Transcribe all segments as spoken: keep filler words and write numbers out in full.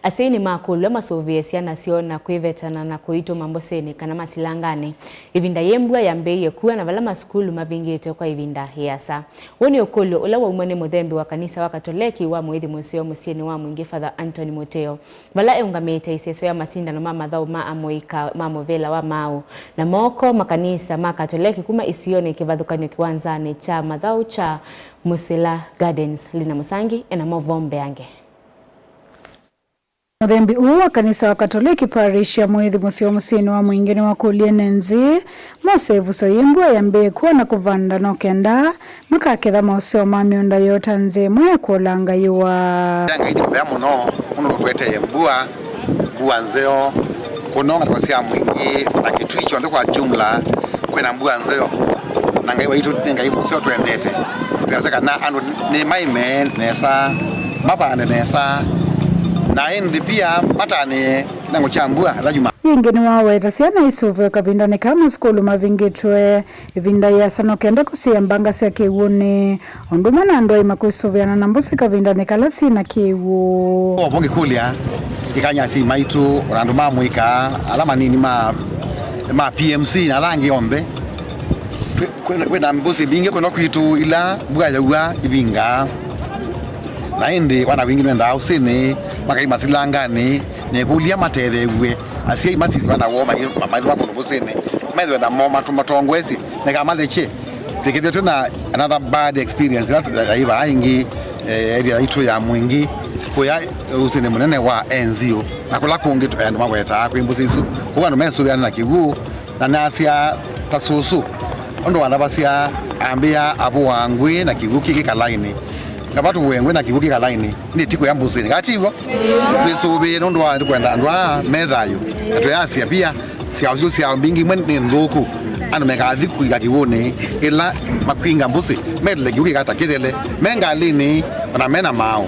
Asyai nĩmakũlw'a masũvĩe syana syoo na kwĩvetana na kũitũma mbũsĩnĩ kana masilanganĩ ĩvinda yĩ mbua yambĩĩie kua na vala masukulu mavingĩtwe kwa ĩvinda ĩasa. Ũũ nĩ ũkũlyo ũla waumw'a nĩ mũthembi wa kanisa wa Katoleki wa Mũĩthi Mũseo mũsyĩnĩ wa Mwingĩ, Father Anthony Mũteo, vala eũngamĩte ĩsesyo ya masindano ma mathaũ ma amũika ma mũvĩla wa maaũ na moko makanisa ma Katoleki kuma isionĩ kĩvathũkany'o kĩwanzanĩ kya mathaũ kya Musila Gardens. Lina Mũsangi ena movoo mbeange. Mũthembi ũũ wa kanisa wa Katoleki parish ya Mũĩthi Mũseo mũsyĩnĩ wa Mwingĩ nĩwakũlye ene nzĩ mose ĩvuso yĩ mbua yambĩĩe kua na kũvanda no kenda makaketha maũseo ma mĩũnda yoo ta nzĩa ĩmwe ya kũolanga yũa. Ya Ngai nĩ mũvea mũno, mũno nũtũetee mbua, mbua nzeo, kũnonga nthaka sya Mwingĩ na Kitui kyonthe kwa jumla, kwĩna mbua nzeo. Na Ngai waitũ nĩ Ngai mũseo twendete. Twĩasya kana andũ nĩ maĩme nesa, mavande nesa, na ĩndĩ pia matanĩe kĩnango kya mbua ĩla yuma. Yĩngĩ nĩwaweta syana isũvĩwe kavindanĩ kaa masukulu mavingĩtwe ĩvinda yĩasa no kenda kũsiĩa mbanga sya kĩw'ũnĩ, o ũndũ ũmwe na andũ aima kwĩsũvĩana na mbũsĩ kavindanĩ kala syĩ na kĩw'ũ. Ovo ngĩkũlya ĩkany'a asyai maitũ, ona andũ ma mũika ala manini ma, ma P M C na ala angĩ onthe, kwĩ, kwĩ, kwĩna mbũsĩ mbingĩ kũno kwitũ ila mbua yaua ivingaa. Na ĩndĩ wana wingĩ nĩmendaa ũsĩnĩ, makai masilanganĩ, na ĩkũlya matetheew'e. Asyai masisye wana woo mai-, ma-, maitũ ma kũndũ mbũsĩnĩ, methĩwe namo matũ-, matongoesye, mekamalekye. Twĩkĩthĩtwe na another bad experience ĩla tũ-, yaĩ vaa ĩngĩ, eh, area yaitũ ya Mwingĩ, kũya ũsĩnĩ mũnene wa Enzio, na kũla kũngĩ tũ-, andũ mawetaa kwĩ mbũsĩ isu. Kũu andũ mesũvĩana na kĩw'ũ, na nasya ta sũsũ, ũndũ wandavasya, ambĩa, avũaa ngwĩ na kĩw'ũ kĩ kĩkalainĩ. Ngava tũvũe ngwĩ na kĩw'ũ kĩkalainĩ, nĩ ti kũya mbũsĩnĩ. Kati w'o? Twĩsũvĩe nũndũ wa kwenda andũ aa me thayũ. Na twĩasya pia, syaũ syo syaũ mbingĩ imwe nĩ nthũku. Andũ mekathi kũika kĩw'ũnĩ ĩla makwinga mbũsĩ, metele kĩw'ũ kĩkata kĩthele, me ngalĩnĩ, ona me na maaũ.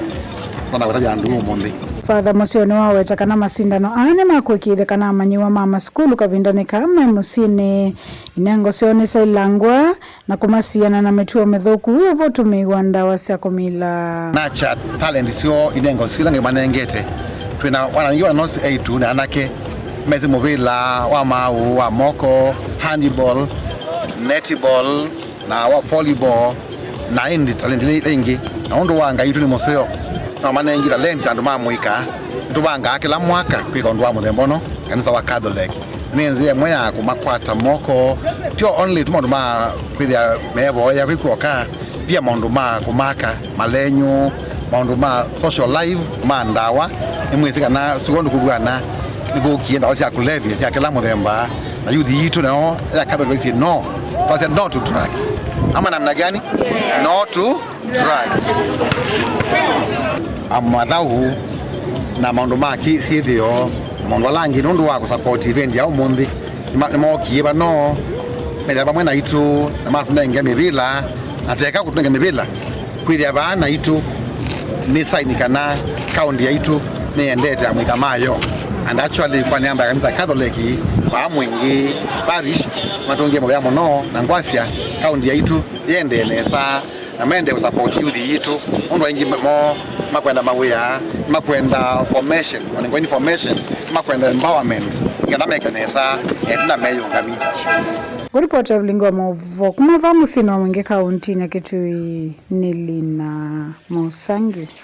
Ona kũtavya andũ ũmũnthĩ. Father Mũseo nĩwaweta kana masindano aa nĩmakũĩkĩĩthya kana amanyĩw'a ma masukulu kavindanĩ kaa me mũsyĩnĩ, inengo syoo nĩsyailangwa, na kũmasiana na mĩtuo mĩthũku, ũvo ũtũmĩi wa ndawa sya kũmila. Nakya talent syoo, inengo syoo ila Ngai manengete. Twĩna wana aingĩ wa North Eitu na anake mesĩ mũvĩla wa maaũ, wa moko, handball, netball, na wa volleyball, na ĩndĩ talent ila ingĩ. Na ũndũ wa Ngai witũ nĩ mũseo, no manengi talent ta andũ ma mũika. Nĩtũvangaa kĩla mwaka kwĩka ũndũ wa mũthemba ũno kanisa wa Catholic. Nĩ nzĩa ĩmwe ya kũmakwata moko, tyo only tu maũndũ ma kwĩthĩa mevoya kwĩ kwoka, pia maũndũ ma kũmaka, malenyũ, maũndũ ma social life, ma ndawa. Nĩmwĩsĩ kana suo ndũkũvw'ana nĩkũkie ndawa sya kũlevya sya kĩla mũthemba, na youth yitũ nao ya Catholic waisye no. Twasya no to drugs. Ama namna gani? No to drugs. A mathaũ na maũndũ ma kĩ-, syĩthĩo, na maũndũ ala angĩ, nũndũ wa kũsupport event ya ũmũnthĩ, nĩma-, nĩmookie vano, methĩa vamwe naitũ, na matũnenge mĩvĩla, na teka kũtũnenge mĩvĩla, kwĩthĩa vaa naitũ nĩ sign kana kaũnti yaitũ nĩyendete amũika mayo. And actually, kwa nĩamba ya kanisa Catholic, vaa Mwingĩ Parish, matũngie mũvea mũno, na ngwasya kaũnti yaitũ yendee nesa. Na mende kũsupport youth yitũ, ũndũ aingĩ mo makwenda mawĩa, makwenda formation, onengwa information, makwenda empowerment, nĩkenda meke nesa, eh, na meyũngami. Kũripota ũlingi wa maũvoo kuma vaa mũsyĩnĩ wa Mwingĩ kaũntinĩ ya Kitui, nĩ Lina Mũsangi.